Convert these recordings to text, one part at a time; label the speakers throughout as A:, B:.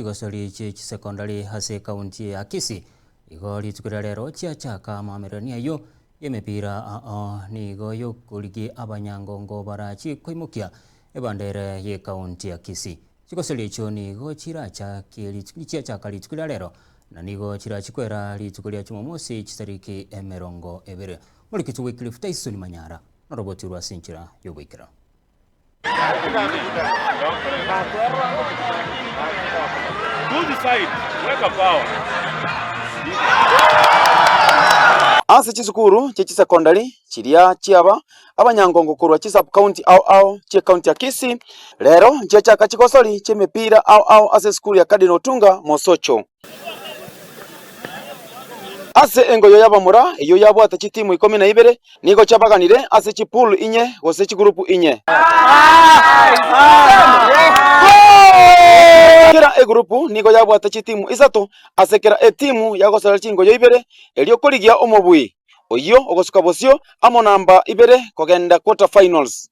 A: Chigosori chie chisekondari ase ekaunti ya Kisii igo rituko ria rero chiachaka amamererania ayio y'emepira ao nigo yokorigia abanyangongo barachie koimokia ebandera y'ekaunti ya Kisii. Chigosori echio nigo chirachakie rituko chiachaka rituko ria rero na nigo chirachie koera rituko ria Jumamosi chitariki emerongo ebere. Morikiti Wycliffe Tyson Manyara noroboti rwa ase enchera y'oboikeranu.
B: Ase chisukuru chie chisekondari chiria chiaba abanyangongo korwa chisub-county ao ao chi'ecounty ya Kisii, rero nchiachaka chigosori chi'emepira ao ao ase esukuru ya Cardinal Otunga Mosocho. Ase engoyo y'abamura eyio yabwate chitimu ikomi na ibere, nigo chiabaganire ase chipool inye gose chigurupu inye. Kera egurupu nigo yabwate chitimu isato, ase kera etimu yagosorera chingoyo ibere, erio korigia omobui, oyio ogosuka bosio amo namba ibere kogenda quarter finals.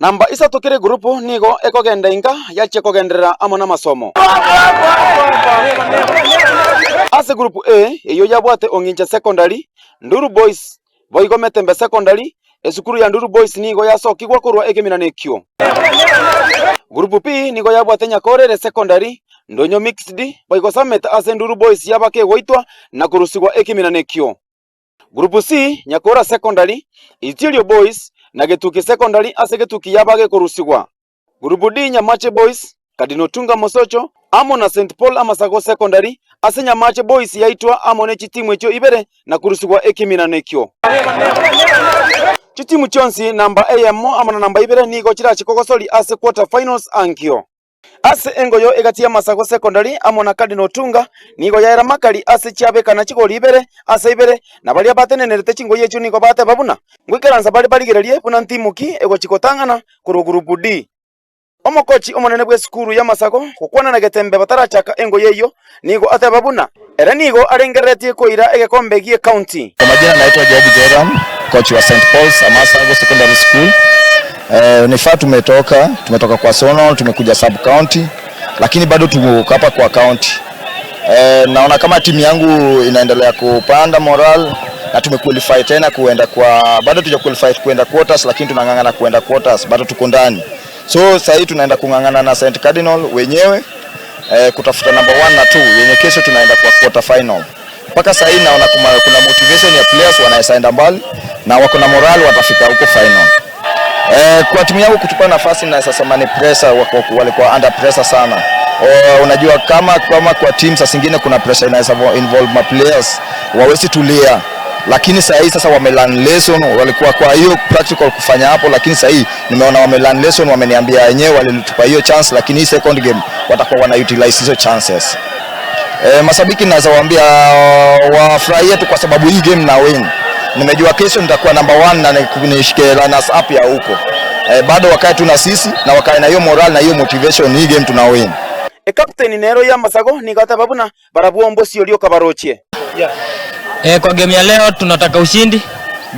B: Namba isato kera egurupu nigo ekogenda inka yachia kogenderera amo namasomo. Ase group A eyio yabwate Ong'incha Secondary, Nduru Boys, boigo Metembe Secondary, esukuru ya Nduru Boys nigo yasokigwa korwa egeminano ekio. Group B nigo yabwate Nyakorere Secondary, Ndonyo Mixed, boigo Summit ase Nduru Boys yaba kegoitwa na korusigwa ekeminano ekio. Group C, Nyakora Secondary, Itierio Boys, na Getuki Secondary ase Getuki yaba gekorusigwa. Group D, Nyamache Boys, Cardinal Otunga Mosocho, amo na St Paul Amasago Secondary ase Nyamache Boys yaitwa amo ne chitimu echio ibere na korusigwa ekeminano ekio. Chitimu chionsi namba eyemo amo na namba ibere nigo chirache kogosoria ase quarter finals ankio. Ase engoyo egati y'Amasago Secondary amo na Cardinal Otunga nigo yaera makari ase chiabekana chigori ibere ase ibere, na baria batenenerete chingoyo echio nigo bateba buna ngoikaransa bare barigererie buna ntimu ki egochia gotang'ana korwa Group D. Omokochi omonene bw'esukuru y'Amasago gokwana na Getembe batarachaka engoyo eyio nigo ateba buna ere nigo arengereretie koira egekombe gi'ecounty.
C: Kwa majina naitwa Job Joram, coach wa St Paul's Amasago Secondary School. Eh, ni far tumetoka, tumetoka kwa Sonol, tumekuja sub county, lakini bado tuko hapa kwa county. Eh, naona kama timu yangu inaendelea kupanda moral na tumequalify tena kuenda kwa bado tuja qualify kuenda quarters, lakini tunang'ang'ana kuenda quarters, bado tuko ndani. So sasa hii tunaenda kung'ang'ana na St Cardinal wenyewe eh, kutafuta number 1 na 2 yenye kesho tunaenda kwa quarter final. Mpaka sasa hii naona kuma, kuna motivation ya players wanaweza enda mbali na wako na morale watafika huko final. Eh, kwa timu yangu kutupa nafasi na sasa ni pressure, wako walikuwa under pressure sana. O, unajua kama kama kwa team saa zingine kuna pressure inaweza involve ma players wawezi tulia, lakini saa hii sasa wame learn lesson, walikuwa kwa hiyo practical kufanya hapo, lakini saa hii nimeona wame learn lesson, wameniambia wenyewe walitupa hiyo chance, lakini hii second game watakuwa wana utilize hizo chances. E, mashabiki naweza waambia wafurahie tu kwa sababu hii game na win. Nimejua kesho nitakuwa number one na nishike runners up ya huko. E, bado wakae tu na sisi na wakae na hiyo morale na hiyo motivation, hii game tuna win.
B: Ekapteni nero y'Amasago nigo ateba buna barabwo mbosio rioka barochie.
D: Eh, kwa game ya leo tunataka ushindi,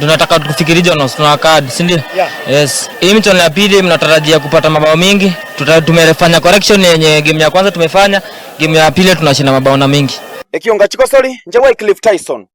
D: tunataka tufike regionals, tuna card, si ndio? Yeah. Yes. Hii mchezo ya pili mnatarajia kupata mabao mingi. Tuta, tumefanya correction yenye game ya kwanza tumefanya, game ya pili tunashinda mabao na mingi.
B: Ekionga chikosori, nche Wycliffe Tyson.